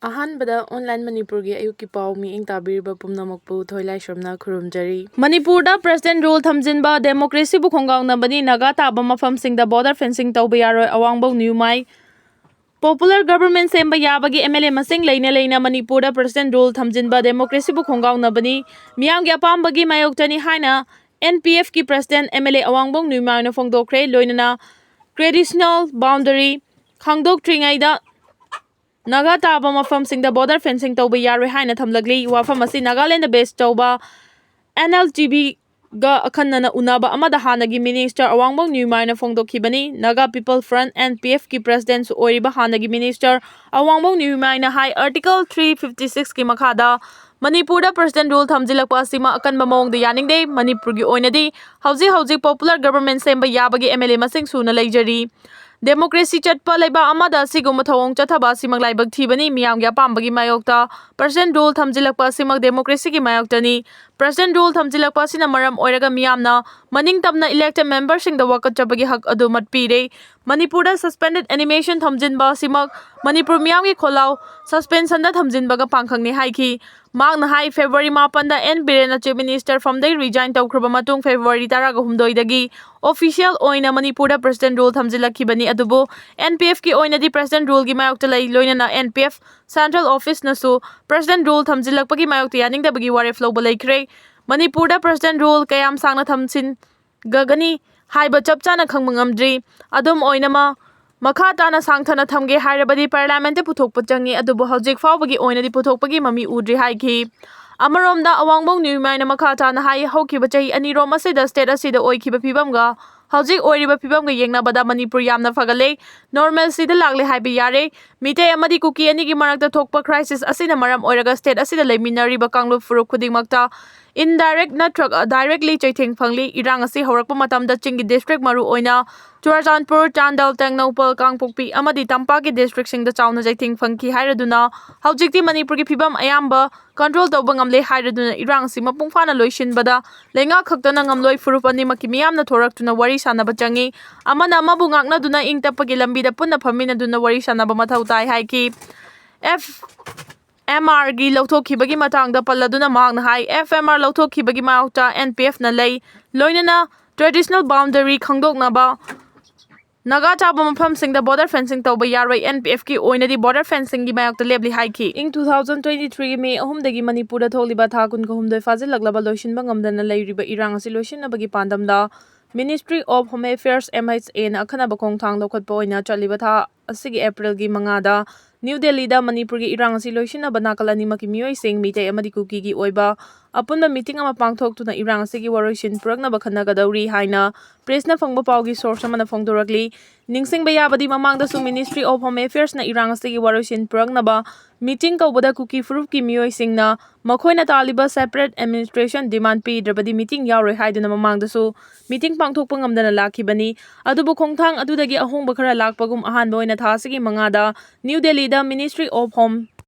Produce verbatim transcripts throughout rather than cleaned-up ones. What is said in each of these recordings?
ꯑꯍꯥꯟꯕꯗ ꯑꯣꯟꯂꯥꯏꯟ ꯃꯅꯤꯄꯨꯔꯒꯤ ꯑꯌꯨꯛꯀꯤ ꯄꯥꯎ ꯃꯤꯠꯌꯦꯡ ꯇꯥꯕꯤꯔꯤꯕ ꯄꯨꯝꯅꯃꯛꯄꯨ ꯊꯣꯏꯂꯥꯏꯁ꯭ꯔꯝꯅ ꯈꯨꯔꯨꯝꯖꯔꯤ꯫ ꯃꯅꯤꯄꯨꯔꯗ President Rule ꯊꯝꯖꯤꯟꯕ democracyꯕꯨ ꯈꯣꯡꯒꯥꯎꯅꯕꯅꯤ, ꯅꯥꯒꯥ ꯇꯥꯕ ꯃꯐꯝꯁꯤꯡꯗ border fencing ꯇꯧꯕ ꯌꯥꯔꯣꯏ, ꯑꯋꯥꯡꯕꯧ ꯅ꯭ꯌꯨꯃꯥꯏ꯫ Popular government ꯁꯦꯝꯕ ꯌꯥꯕꯒꯤ MLA ꯃꯁꯤꯡ ꯂꯩꯅ ꯂꯩꯅ ꯃꯅꯤꯄꯨꯔꯗ President Rule ꯊꯝꯖꯤꯟꯕ democracyꯕꯨ ꯈꯣꯡꯒꯥꯎꯅꯕꯅꯤ, ꯃꯤꯌꯥꯝꯒꯤ ꯑꯄꯥꯝꯕꯒꯤ ꯃꯥꯌꯣꯛꯇꯅꯤ ꯍꯥꯏꯅ NPFꯀꯤ President MLA ꯑꯋꯥꯡꯕꯧ ꯅ꯭ꯌꯨꯃꯥꯏꯅ ꯐꯣꯡꯗꯣꯛꯈ꯭ꯔꯦ꯫ ꯂꯣꯏꯅꯅ traditional boundary ꯈꯪꯗꯣꯛꯇ꯭ꯔꯤꯉꯩꯗ ꯅꯥꯒꯥ ꯇꯥꯕ ꯃꯐꯝꯁꯤꯡꯗ border fencing ꯇꯧꯕ ꯌꯥꯔꯣꯏ ꯍꯥꯏꯅ ꯊꯝꯂꯛꯂꯤ꯫ ꯋꯥꯐꯝ ꯑꯁꯤ ꯅꯥꯒꯥꯂꯦꯟꯗ base ꯇꯧꯕ NLTBꯒ ꯑꯈꯟꯅꯅ ꯎꯅꯕ ꯑꯃꯗ ꯍꯥꯟꯅꯒꯤ Minister ꯑꯋꯥꯡꯕꯧ ꯅ꯭ꯌꯨꯃꯥꯏꯅ ꯐꯣꯡꯗꯣꯛꯈꯤꯕꯅꯤ꯫ Naga People Front, NPFꯀꯤ Presidentꯁꯨ ꯑꯣꯏꯔꯤꯕ ꯍꯥꯟꯅꯒꯤ Minister ꯑꯋꯥꯡꯕꯧ ꯅ꯭ꯌꯨꯃꯥꯏꯅ ꯍꯥꯏ, Article three fifty sixꯀꯤ ꯃꯈꯥꯗ ꯃꯅꯤꯄꯨꯔꯗ President Rule ꯊꯝꯖꯤꯜꯂꯛꯄ ꯑꯁꯤꯃꯛ ꯑꯀꯟꯕ ꯃꯑꯣꯡꯗ ꯌꯥꯅꯤꯡꯗꯦ꯫ ꯃꯅꯤꯄꯨꯔꯒꯤ ꯑꯣꯏꯅꯗꯤ ꯍꯧꯖꯤꯛ ꯍꯧꯖꯤꯛ popular government ꯁꯦꯝꯕ ꯌꯥꯕꯒꯤ MLA ꯃꯁꯤꯡ ꯁꯨꯅ ꯂꯩꯖꯔꯤ꯫ Democracy ꯆꯠꯄ ꯂꯩꯕꯥꯛ ꯑꯃꯗ ꯑꯁꯤꯒꯨꯝꯕ ꯊꯧꯑꯣꯡ ꯆꯠꯊꯕ ꯑꯁꯤꯃꯛ ꯂꯥꯏꯕꯛ ꯊꯤꯕꯅꯤ꯫ ꯃꯤꯌꯥꯝꯒꯤ ꯑꯄꯥꯝꯕꯒꯤ ꯃꯥꯌꯣꯛꯇ President Rule ꯊꯝꯖꯤꯜꯂꯛꯄ ꯑꯁꯤꯃꯛ democracyꯒꯤ ꯃꯥꯌꯣꯛꯇꯅꯤ꯫ President Rule ꯊꯝꯖꯤꯜꯂꯛꯄ ꯑꯁꯤꯅ ꯃꯔꯝ ꯑꯣꯏꯔꯒ ꯃꯤꯌꯥꯝꯅ ꯃꯅꯤꯡ ꯇꯝꯅ elected memberꯁꯤꯡꯗ ꯋꯥꯀꯠꯆꯕꯒꯤ ꯍꯛ ꯑꯗꯨ ꯃꯠꯄꯤꯔꯦ꯫ ꯃꯅꯤꯄꯨꯔꯗ suspended animation ꯊꯝꯖꯤꯟꯕ ꯑꯁꯤꯃꯛ ꯃꯅꯤꯄꯨꯔ ꯃꯤꯌꯥꯝꯒꯤ ꯈꯣꯜꯂꯥꯎ suspensionꯗ ꯊꯝꯖꯤꯟꯕꯒ ꯄꯥꯡꯈꯛꯅꯤ ꯍꯥꯏꯈꯤ꯫ ꯃꯍꯥꯛꯅ ꯍꯥꯏ, February ꯃꯥꯄꯟꯗ N ꯕꯤꯔꯦꯟꯅ Chief Minister ꯐꯝꯗꯒꯤ resign ꯇꯧꯈ꯭ꯔꯕ ꯃꯇꯨꯡ February ꯇꯔꯥꯒ ꯍꯨꯝꯗꯣꯏꯗꯒꯤ official ꯑꯣꯏꯅ ꯃꯅꯤꯄꯨꯔꯗ President Rule ꯊꯝꯖꯤꯜꯂꯛꯈꯤꯕꯅꯤ꯫ ꯑꯗꯨꯕꯨ NPFꯀꯤ ꯑꯣꯏꯅꯗꯤ President Ruleꯒꯤ ꯃꯥꯌꯣꯛꯇ ꯂꯩ꯫ ꯂꯣꯏꯅꯅ NPF Central Officeꯅꯁꯨ President Rule ꯊꯝꯖꯤꯜꯂꯛꯄꯒꯤ ꯃꯥꯌꯣꯛꯇ ꯌꯥꯅꯤꯡꯗꯕꯒꯤ ꯋꯥꯔꯦꯞ ꯂꯧꯕ ꯂꯩꯈ꯭ꯔꯦ꯫ ꯃꯅꯤꯄꯨꯔꯗ President Rule ꯀꯌꯥꯝ ꯁꯥꯡꯅ ꯊꯝꯖꯤꯟꯒꯅꯤ ꯍꯥꯏꯕ ꯆꯞ ꯆꯥꯅ ꯈꯪꯕ ꯉꯝꯗ꯭ꯔꯤ꯫ ꯑꯗꯨꯝ ꯑꯣꯏꯅꯃꯛ, ꯃꯈꯥ ꯇꯥꯅ ꯁꯥꯡꯊꯅ ꯊꯝꯒꯦ ꯍꯥꯏꯔꯕꯗꯤ Parliamentꯇ ꯄꯨꯊꯣꯛꯄ ꯆꯪꯏ, ꯑꯗꯨꯕꯨ ꯍꯧꯖꯤꯛ ꯐꯥꯎꯕꯒꯤ ꯑꯣꯏꯅꯗꯤ ꯄꯨꯊꯣꯛꯄꯒꯤ ꯃꯃꯤ ꯎꯗ꯭ꯔꯤ ꯍꯥꯏꯈꯤ꯫ ꯑꯃꯔꯣꯝꯗ ꯑꯋꯥꯡꯕꯧ ꯅ꯭ꯌꯨꯃꯥꯏꯅ ꯃꯈꯥ ꯇꯥꯅ ꯍꯥꯏ, ꯍꯧꯈꯤꯕ ꯆꯍꯤ ꯑꯅꯤꯔꯣꯝ ꯑꯁꯤꯗ state ꯑꯁꯤꯗ ꯑꯣꯏꯈꯤꯕ ꯐꯤꯕꯝꯒ ꯍꯧꯖꯤꯛ ꯑꯣꯏꯔꯤꯕ ꯐꯤꯕꯝꯒ ꯌꯦꯡꯅꯕꯗ ꯃꯅꯤꯄꯨꯔ ꯌꯥꯝꯅ ꯐꯒꯠꯂꯦ, normalcyꯗ ꯂꯥꯛꯂꯦ ꯍꯥꯏꯕ ꯌꯥꯔꯦ꯫ ꯃꯤꯇꯩ ꯑꯃꯗꯤ ꯀꯨꯀꯤ ꯑꯅꯤꯒꯤ ꯃꯔꯛꯇ ꯊꯣꯛꯄ crisis ꯑꯁꯤꯅ ꯃꯔꯝ ꯑꯣꯏꯔꯒ state ꯑꯁꯤꯗ ꯂꯩꯃꯤꯟꯅꯔꯤꯕ ꯀꯥꯡꯂꯨꯞ ꯐꯨꯔꯨꯞ ꯈꯨꯗꯤꯡꯃꯛꯇ indirect ꯅꯠꯇ꯭ꯔꯒ directly ꯆꯩꯊꯦꯡ ꯐꯪꯂꯤ꯫ ꯏꯔꯥꯡ ꯑꯁꯤ ꯍꯧꯔꯛꯄ ꯃꯇꯝꯗ ꯆꯤꯡꯒꯤ district, ꯃꯔꯨ ꯑꯣꯏꯅ ꯆꯨꯔꯆꯥꯟꯄꯨꯔ, ꯆꯥꯟꯗꯦꯜ, ꯇꯦꯡꯅꯧꯄꯜ, ꯀꯥꯡꯄꯣꯛꯄꯤ ꯑꯃꯗꯤ ꯇꯝꯄꯥꯛꯀꯤ districtꯁꯤꯡꯗ ꯆꯥꯎꯅ ꯆꯩꯊꯦꯡ ꯐꯪꯈꯤ ꯍꯥꯏꯔꯗꯨꯅ ꯍꯧꯖꯤꯛꯇꯤ ꯃꯅꯤꯄꯨꯔꯒꯤ ꯐꯤꯕꯝ ꯑꯌꯥꯝꯕ control ꯇꯧꯕ ꯉꯝꯂꯦ ꯍꯥꯏꯔꯗꯨꯅ ꯏꯔꯥꯡ ꯑꯁꯤ ꯃꯄꯨꯡ ꯐꯥꯅ ꯂꯣꯏꯁꯤꯟꯕꯗ ꯂꯩꯉꯥꯛ ꯈꯛꯇꯅ ꯉꯝꯂꯣꯏ, ꯐꯨꯔꯨꯞ ꯑꯅꯤꯃꯛꯀꯤ ꯃꯤꯌꯥꯝꯅ ꯊꯣꯔꯛꯇꯨꯅ ꯋꯥꯔꯤ ꯁꯥꯟꯅꯕ ꯆꯪꯏ꯫ ꯑꯃꯅ ꯑꯃꯕꯨ ꯉꯥꯛꯅꯗꯨꯅ ꯏꯪ ꯇꯞꯄꯒꯤ ꯂꯝꯕꯤꯗ ꯄꯨꯟꯅ ꯐꯝꯃꯤꯟꯅꯗꯨꯅ ꯋꯥꯔꯤ ꯁꯥꯟꯅꯕ ꯃꯊꯧ ꯇꯥꯏ ꯍꯥꯏꯈꯤ꯫ ꯑꯦꯐ ꯑꯦꯝ ꯑꯥꯔꯒꯤ ꯂꯧꯊꯣꯛꯈꯤꯕꯒꯤ ꯃꯇꯥꯡꯗ ꯄꯜꯂꯗꯨꯅ ꯃꯍꯥꯛꯅ ꯍꯥꯏ, ꯑꯦꯐ ꯑꯦꯝ ꯑꯥꯔ ꯂꯧꯊꯣꯛꯈꯤꯕꯒꯤ ꯃꯥꯌꯣꯛꯇ ꯑꯦꯟ ꯄꯤ ꯑꯦꯐꯅ ꯂꯩ, ꯂꯣꯏꯅꯅ traditional boundary ꯈꯪꯗꯣꯛꯅꯕ ꯅꯥꯒꯥ ꯆꯥꯕ ꯃꯐꯝꯁꯤꯡꯗ border fencing ꯇꯧꯕ ꯌꯥꯔꯣꯏ, ꯑꯦꯟ ꯄꯤ ꯑꯦꯐꯀꯤ ꯑꯣꯏꯅꯗꯤ border fencingꯒꯤ ꯃꯥꯌꯣꯛꯇ ꯂꯦꯞꯂꯤ ꯍꯥꯏꯈꯤ꯫ ꯏꯪ two thousand twenty-threeꯒꯤ ꯃꯦ ꯑꯍꯨꯝꯗꯒꯤ ꯃꯅꯤꯄꯨꯔꯗ ꯊꯣꯛꯂꯤꯕ ꯊꯥ ꯀꯨꯟꯒ ꯍꯨꯝꯗꯣꯏ ꯐꯥꯖꯤꯜꯂꯛꯂꯕ ꯂꯣꯏꯁꯤꯟꯕ ꯉꯝꯗꯅ ꯂꯩꯔꯤꯕ ꯏꯔꯥꯡ ꯑꯁꯤ ꯂꯣꯏꯁꯤꯟꯅꯕꯒꯤ ꯄꯥꯟꯗꯝꯗ Ministry of Home Affairsꯅ ꯑꯈꯟꯅꯕ ꯈꯣꯡꯊꯥꯡ ꯂꯧꯈꯠꯄ ꯑꯣꯏꯅ ꯆꯠꯂꯤꯕ ꯊꯥ ꯑꯁꯤꯒꯤ ꯑꯦꯄ꯭ꯔꯤꯜꯒꯤ ꯃꯉꯥꯗ ꯅ꯭ꯌꯨ ꯗꯦꯜꯂꯤꯗ ꯃꯅꯤꯄꯨꯔꯒꯤ ꯏꯔꯥꯡ ꯑꯁꯤ ꯂꯣꯏꯁꯤꯟꯅꯕ ꯅꯥꯀꯜ ꯑꯅꯤꯃꯛꯀꯤ ꯃꯤꯑꯣꯏꯁꯤꯡ, ꯃꯤꯇꯩ ꯑꯃꯗꯤ ꯀꯨꯀꯤꯒꯤ ꯑꯣꯏꯕ ꯑꯄꯨꯟꯕ meeting ꯑꯃ ꯄꯥꯡꯊꯣꯛꯇꯨꯅ ꯏꯔꯥꯡ ꯑꯁꯤꯒꯤ ꯋꯥꯔꯣꯏꯁꯤꯟ ꯄꯨꯔꯛꯅꯕ ꯈꯟꯅꯒꯗꯧꯔꯤ ꯍꯥꯏꯅ pressꯅ ꯐꯪꯕ ꯄꯥꯎꯒꯤ source ꯑꯃꯅ ꯐꯣꯡꯗꯣꯔꯛꯂꯤ꯫ ꯅꯤꯡꯁꯤꯡꯕ ꯌꯥꯕꯗꯤ, ꯃꯃꯥꯡꯗꯁꯨ Ministry of Home Affairsꯅ ꯏꯔꯥꯡ ꯑꯁꯤꯒꯤ ꯋꯥꯔꯣꯏꯁꯤꯟ ꯄꯨꯔꯛꯅꯕ meeting ꯀꯧꯕꯗ ꯀꯨꯀꯤ ꯐꯨꯔꯨꯞꯀꯤ ꯃꯤꯑꯣꯏꯁꯤꯡꯅ ꯃꯈꯣꯏꯅ ꯇꯥꯜꯂꯤꯕ separate administration demand ꯄꯤꯗ꯭ꯔꯕꯗꯤ meeting ꯌꯥꯎꯔꯣꯏ ꯍꯥꯏꯗꯨꯅ ꯃꯃꯥꯡꯗꯁꯨ meeting ꯄꯥꯡꯊꯣꯛꯄ ꯉꯝꯗꯅ ꯂꯥꯛꯈꯤꯕꯅꯤ꯫ ꯑꯗꯨꯕꯨ ꯈꯣꯡꯊꯥꯡ ꯑꯗꯨꯗꯒꯤ ꯑꯍꯣꯡꯕ ꯈꯔ ꯂꯥꯛꯄꯒꯨꯝ ꯑꯍꯥꯟꯕ ꯑꯣꯏꯅ ꯊꯥ ꯑꯁꯤꯒꯤ ꯃꯉꯥꯗ ꯅ꯭ꯌꯨ ꯗꯦꯜꯂꯤꯗ Ministry of Home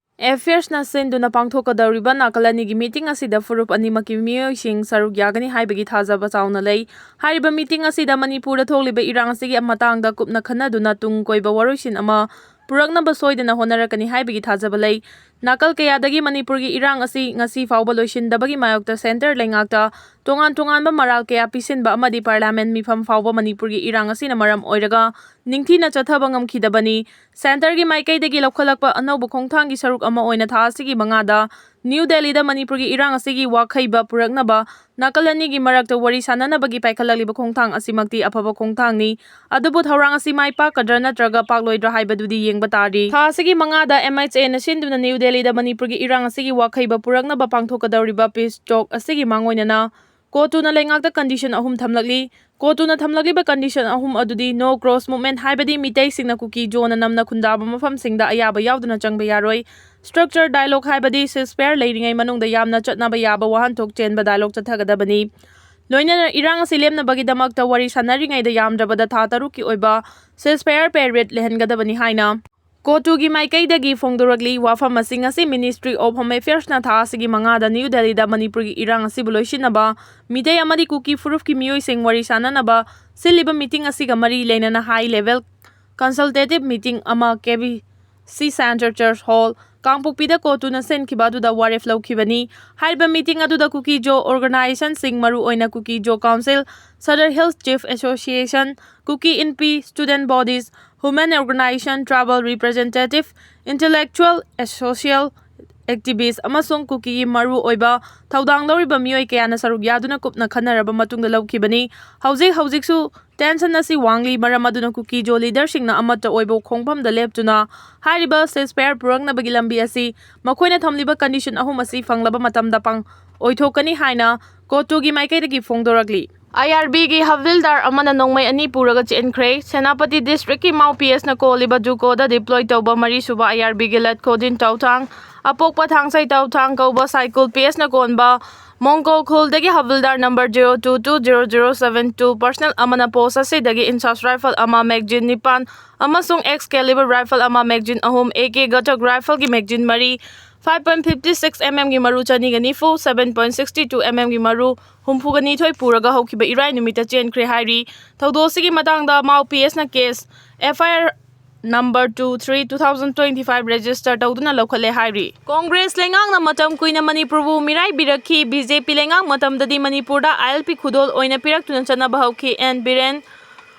Affairsꯅ ꯁꯤꯟꯗꯨꯅ ꯄꯥꯡꯊꯣꯛꯀꯗꯧꯔꯤꯕ ꯅꯥꯀꯜ ꯑꯅꯤꯒꯤ meeting ꯑꯁꯤꯗ ꯐꯨꯔꯨꯞ ꯑꯅꯤꯃꯛꯀꯤ ꯃꯤꯑꯣꯏꯁꯤꯡ ꯁꯔꯨꯛ ꯌꯥꯒꯅꯤ ꯍꯥꯏꯕꯒꯤ ꯊꯥꯖꯕ ꯆꯥꯎꯅ ꯂꯩ꯫ ꯍꯥꯏꯔꯤꯕ meeting ꯑꯁꯤꯗ ꯃꯅꯤꯄꯨꯔꯗ ꯊꯣꯛꯂꯤꯕ ꯏꯔꯥꯡ ꯑꯁꯤꯒꯤ ꯃꯇꯥꯡꯗ ꯀꯨꯞꯅ ꯈꯟꯅꯗꯨꯅ ꯇꯨꯡ ꯀꯣꯏꯕ ꯋꯥꯔꯣꯏꯁꯤꯟ ꯑꯃ ꯄꯨꯔꯛꯅꯕ ꯁꯣꯏꯗꯅ ꯍꯣꯠꯅꯔꯛꯀꯅꯤ ꯍꯥꯏꯕꯒꯤ ꯊꯥꯖꯕ ꯂꯩ꯫ ꯅꯥꯀꯜ ꯀꯌꯥꯗꯒꯤ ꯃꯅꯤꯄꯨꯔꯒꯤ ꯏꯔꯥꯡ ꯑꯁꯤ ꯉꯁꯤ ꯐꯥꯎꯕ ꯂꯣꯏꯁꯤꯟꯗꯕꯒꯤ ꯃꯥꯌꯣꯛꯇ centre ꯂꯩꯉꯥꯛꯇ ꯇꯣꯉꯥꯟ ꯇꯣꯉꯥꯟꯕ ꯃꯔꯥꯜ ꯀꯌꯥ ꯄꯤꯁꯤꯟꯕ ꯑꯃꯗꯤ parliament ꯃꯤꯐꯝ ꯐꯥꯎꯕ ꯃꯅꯤꯄꯨꯔꯒꯤ ꯏꯔꯥꯡ ꯑꯁꯤꯅ ꯃꯔꯝ ꯑꯣꯏꯔꯒ ꯅꯤꯡꯊꯤꯅ ꯆꯠꯊꯕ ꯉꯝꯈꯤꯗꯕꯅꯤ꯫ Centreꯒꯤ ꯃꯥꯏꯀꯩꯗꯒꯤ ꯂꯧꯈꯠꯂꯛꯄ ꯑꯅꯧꯕ ꯈꯣꯡꯊꯥꯡꯒꯤ ꯁꯔꯨꯛ ꯑꯃ ꯑꯣꯏꯅ ꯊꯥ ꯑꯁꯤꯒꯤ ꯃꯉꯥꯗ ꯅ꯭ꯌꯨ ꯗꯦꯜꯂꯤꯗ ꯃꯅꯤꯄꯨꯔꯒꯤ ꯏꯔꯥꯡ ꯑꯁꯤꯒꯤ ꯋꯥꯈꯩꯕ ꯄꯨꯔꯛꯅꯕ ꯅꯥꯀꯜ ꯑꯅꯤꯒꯤ ꯃꯔꯛꯇ ꯋꯥꯔꯤ ꯁꯥꯅꯅꯕꯒꯤ ꯄꯥꯏꯈꯠꯂꯛꯂꯤꯕ ꯈꯣꯡꯊꯥꯡ ꯑꯁꯤꯃꯛꯇꯤ ꯑꯐꯕ ꯈꯣꯡꯊꯥꯡꯅꯤ꯫ ꯑꯗꯨꯕꯨ ꯊꯧꯔꯥꯡ ꯑꯁꯤ ꯃꯥꯏ ꯄꯥꯛꯀꯗ꯭ꯔꯥ ꯅꯠꯇ꯭ꯔꯒ ꯄꯥꯛꯂꯣꯏꯗ꯭ꯔꯥ ꯍꯥꯏꯕꯗꯨꯗꯤ ꯌꯦꯡꯕ ꯇꯥꯔꯤ꯫ ꯊꯥ ꯑꯁꯤꯒꯤ ꯃꯉꯥꯗ MHAꯅ ꯁꯤꯟꯗꯨꯅ ꯅ꯭ꯌꯨ ꯗꯦꯜꯂꯤꯗ ꯃꯅꯤꯄꯨꯔꯒꯤ ꯏꯔꯥꯡ ꯑꯁꯤꯒꯤ ꯋꯥꯈꯩꯕ ꯄꯨꯔꯛꯅꯕ ꯄꯥꯡꯊꯣꯛꯀꯗꯧꯔꯤꯕ peace talk ꯑꯁꯤꯒꯤ ꯃꯥꯡꯑꯣꯏꯅꯅ ꯀꯣꯇꯨꯅ ꯂꯩꯉꯥꯛꯇ condition ꯑꯍꯨꯝ ꯊꯝꯂꯛꯂꯤ꯫ ꯀꯣꯇꯨꯅ ꯊꯝꯂꯛꯂꯤꯕ condition ꯑꯍꯨꯝ ꯑꯗꯨꯗꯤ no cross movement, ꯍꯥꯏꯕꯗꯤ ꯃꯤꯇꯩꯁꯤꯡꯅ ꯀꯨꯀꯤ ꯖꯣꯟꯅ ꯅꯝꯅ ꯈꯨꯟꯗꯥꯕ ꯃꯐꯝꯁꯤꯡꯗ ꯑꯌꯥꯕ ꯌꯥꯎꯗꯅ ꯆꯪꯕ ꯌꯥꯔꯣꯏ꯫ Structure dialogue, ꯍꯥꯏꯕꯗꯤ ceasefire ꯂꯩꯔꯤꯉꯩ ꯃꯅꯨꯡꯗ ꯌꯥꯝꯅ ꯆꯠꯅꯕ ꯌꯥꯕ ꯋꯥꯍꯟꯊꯣꯛ ꯆꯦꯟꯕ dialogue ꯆꯠꯊꯒꯗꯕꯅꯤ꯫ ꯂꯣꯏꯅꯅ ꯏꯔꯥꯡ ꯑꯁꯤ ꯂꯦꯞꯅꯕꯒꯤꯗꯃꯛꯇ ꯋꯥꯔꯤ ꯁꯥꯟꯅꯔꯤꯉꯩꯗ ꯌꯥꯝꯗ꯭ꯔꯕꯗ ꯊꯥ ꯇꯔꯨꯛꯀꯤ ꯑꯣꯏꯕ ceasefire period ꯂꯩꯍꯟꯒꯗꯕꯅꯤ ꯍꯥꯏꯅ ꯀꯣꯇꯨꯒꯤ ꯃꯥꯏꯀꯩꯗꯒꯤ ꯐꯣꯡꯗꯣꯔꯛꯂꯤ꯫ ꯋꯥꯐꯝ ꯑꯁꯤ ꯉꯁꯤ Ministry of Home Affairsꯅ ꯊꯥ ꯑꯁꯤꯒꯤ ꯃꯉꯥꯗ ꯅ꯭ꯌꯨ ꯗꯦꯜꯂꯤꯗ ꯃꯅꯤꯄꯨꯔꯒꯤ ꯏꯔꯥꯡ ꯑꯁꯤꯕꯨ ꯂꯣꯏꯁꯤꯟꯅꯕ ꯃꯤꯇꯩ ꯑꯃꯗꯤ ꯀꯨꯀꯤ ꯐꯨꯔꯨꯞꯀꯤ ꯃꯤꯑꯣꯏꯁꯤꯡ ꯋꯥꯔꯤ ꯁꯥꯅꯅꯕ ꯁꯤꯜꯂꯤꯕ meeting ꯑꯁꯤꯒ ꯃꯔꯤ ꯂꯩꯅꯅ high level consultative meeting ꯑꯃ ꯀꯦꯕꯤ C Center Church Hall, ꯀꯥꯡꯄꯣꯛꯄꯤꯗ ꯀꯣꯇꯨꯅ ꯁꯤꯟꯈꯤꯕ ꯑꯗꯨꯗ ꯋꯥꯔꯦꯞ ꯂꯧꯈꯤꯕꯅꯤ꯫ ꯍꯥꯏꯔꯤꯕ meeting ꯑꯗꯨꯗ ꯀꯨꯀꯤꯖꯣ organizationꯁꯤꯡ, ꯃꯔꯨꯑꯣꯏꯅ ꯀꯨꯀꯤꯖꯣ Council, Sadar Hills Chief Association, Kuki Inpi Student Bodies, Women Organization, Tribal Representative, Intellectual, Social Activist ꯑꯃꯁꯨꯡ ꯀꯨꯀꯤꯒꯤ ꯃꯔꯨꯑꯣꯏꯕ ꯊꯧꯗꯥꯡ ꯂꯧꯔꯤꯕ ꯃꯤꯑꯣꯏ ꯀꯌꯥꯅ ꯁꯔꯨꯛ ꯌꯥꯗꯨꯅ ꯀꯨꯞꯅ ꯈꯟꯅꯔꯕ ꯃꯇꯨꯡꯗ ꯂꯧꯈꯤꯕꯅꯤ꯫ ꯍꯧꯖꯤꯛ ꯍꯧꯖꯤꯛꯁꯨ tension ꯑꯁꯤ ꯋꯥꯡꯂꯤ, ꯃꯔꯝ ꯑꯗꯨꯅ ꯀꯨꯀꯤꯖꯣ leaderꯁꯤꯡꯅ ꯑꯃꯠꯇ ꯑꯣꯏꯕ ꯈꯣꯡꯐꯝꯗ ꯂꯦꯞꯇꯨꯅ ꯍꯥꯏꯔꯤꯕ ceasefire ꯄꯨꯔꯛꯅꯕꯒꯤ ꯂꯝꯕꯤ ꯑꯁꯤ ꯃꯈꯣꯏꯅ ꯊꯝꯂꯤꯕ condition ꯑꯍꯨꯝ ꯑꯁꯤ ꯐꯪꯂꯕ ꯃꯇꯝꯗ ꯄꯥꯡ ꯑꯣꯏꯊꯣꯛꯀꯅꯤ ꯍꯥꯏꯅ ꯀꯣꯇꯨꯒꯤ ꯃꯥꯏꯀꯩꯗꯒꯤ ꯐꯣꯡꯗꯣꯔꯛꯂꯤ꯫ IRBꯒꯤ ꯍꯕꯤꯜꯗꯥꯔ ꯑꯃꯅ ꯅꯣꯡꯃꯩ ꯑꯅꯤ ꯄꯨꯔꯒ ꯆꯦꯟꯈ꯭ꯔꯦ꯫ ꯁꯦꯅꯥꯄꯇꯤ districtꯀꯤ ꯃꯥꯎ PSꯅ ꯀꯣꯜꯂꯤꯕ ꯖꯨꯀꯣꯗ deploy ꯇꯧꯕ ꯃꯔꯤꯁꯨꯕ IRBꯒꯤ ꯂꯠꯈꯣꯗꯤꯟ ꯇꯧꯊꯥꯡ, ꯑꯄꯣꯛꯄ ꯊꯥꯡꯁꯩ ꯇꯧꯊꯥꯡ ꯀꯧꯕ ꯁꯥꯏꯀꯨꯜ PSꯅ ꯀꯣꯟꯕ ꯃꯣꯡꯀꯣ ꯈꯨꯜꯗꯒꯤ ꯍꯕꯤꯜꯗꯥꯔ number zero two two zero zero seven two personnel ꯑꯃꯅ post ꯑꯁꯤꯗꯒꯤ INSAS rifle ꯑꯃ, magazine ꯅꯤꯄꯥꯟ ꯑꯃꯁꯨꯡ Excalibur rifle ꯑꯃ, magazine ꯑꯍꯨꯝ, AK Gatak rifleꯒꯤ magazine ꯃꯔꯤ, five point fifty six mmꯒꯤ ꯃꯔꯨ ꯆꯅꯤꯒ ꯅꯤꯐꯨ, seven point sixty two mmꯒꯤ ꯃꯔꯨ ꯍꯨꯝꯐꯨꯒ ꯅꯤꯊꯣꯏ ꯄꯨꯔꯒ ꯍꯧꯈꯤꯕ ꯏꯔꯥꯏ ꯅꯨꯃꯤꯠꯇ ꯆꯦꯟꯈ꯭ꯔꯦ ꯍꯥꯏꯔꯤ꯫ ꯊꯧꯗꯣꯛ ꯑꯁꯤꯒꯤ ꯃꯇꯥꯡꯗ ꯃꯥꯎ PSꯅ case FIR number two three two thousand twenty five register ꯇꯧꯗꯨꯅ ꯂꯧꯈꯠꯂꯦ ꯍꯥꯏꯔꯤ꯫ ꯀꯣꯡꯒ꯭ꯔꯦꯁ ꯂꯩꯉꯥꯛꯅ ꯃꯇꯝ ꯀꯨꯏꯅ ꯃꯅꯤꯄꯨꯔꯕꯨ ꯃꯤꯔꯥꯏꯕꯤꯔꯛꯈꯤ꯫ BJP ꯂꯩꯉꯥꯛ ꯃꯇꯝꯗꯗꯤ ꯃꯅꯤꯄꯨꯔꯗ ILP ꯈꯨꯗꯣꯜ ꯑꯣꯏꯅ ꯄꯤꯔꯛꯇꯨꯅ ꯆꯠꯅꯕ ꯍꯧꯈꯤ꯫ N ꯕꯤꯔꯦꯟ꯫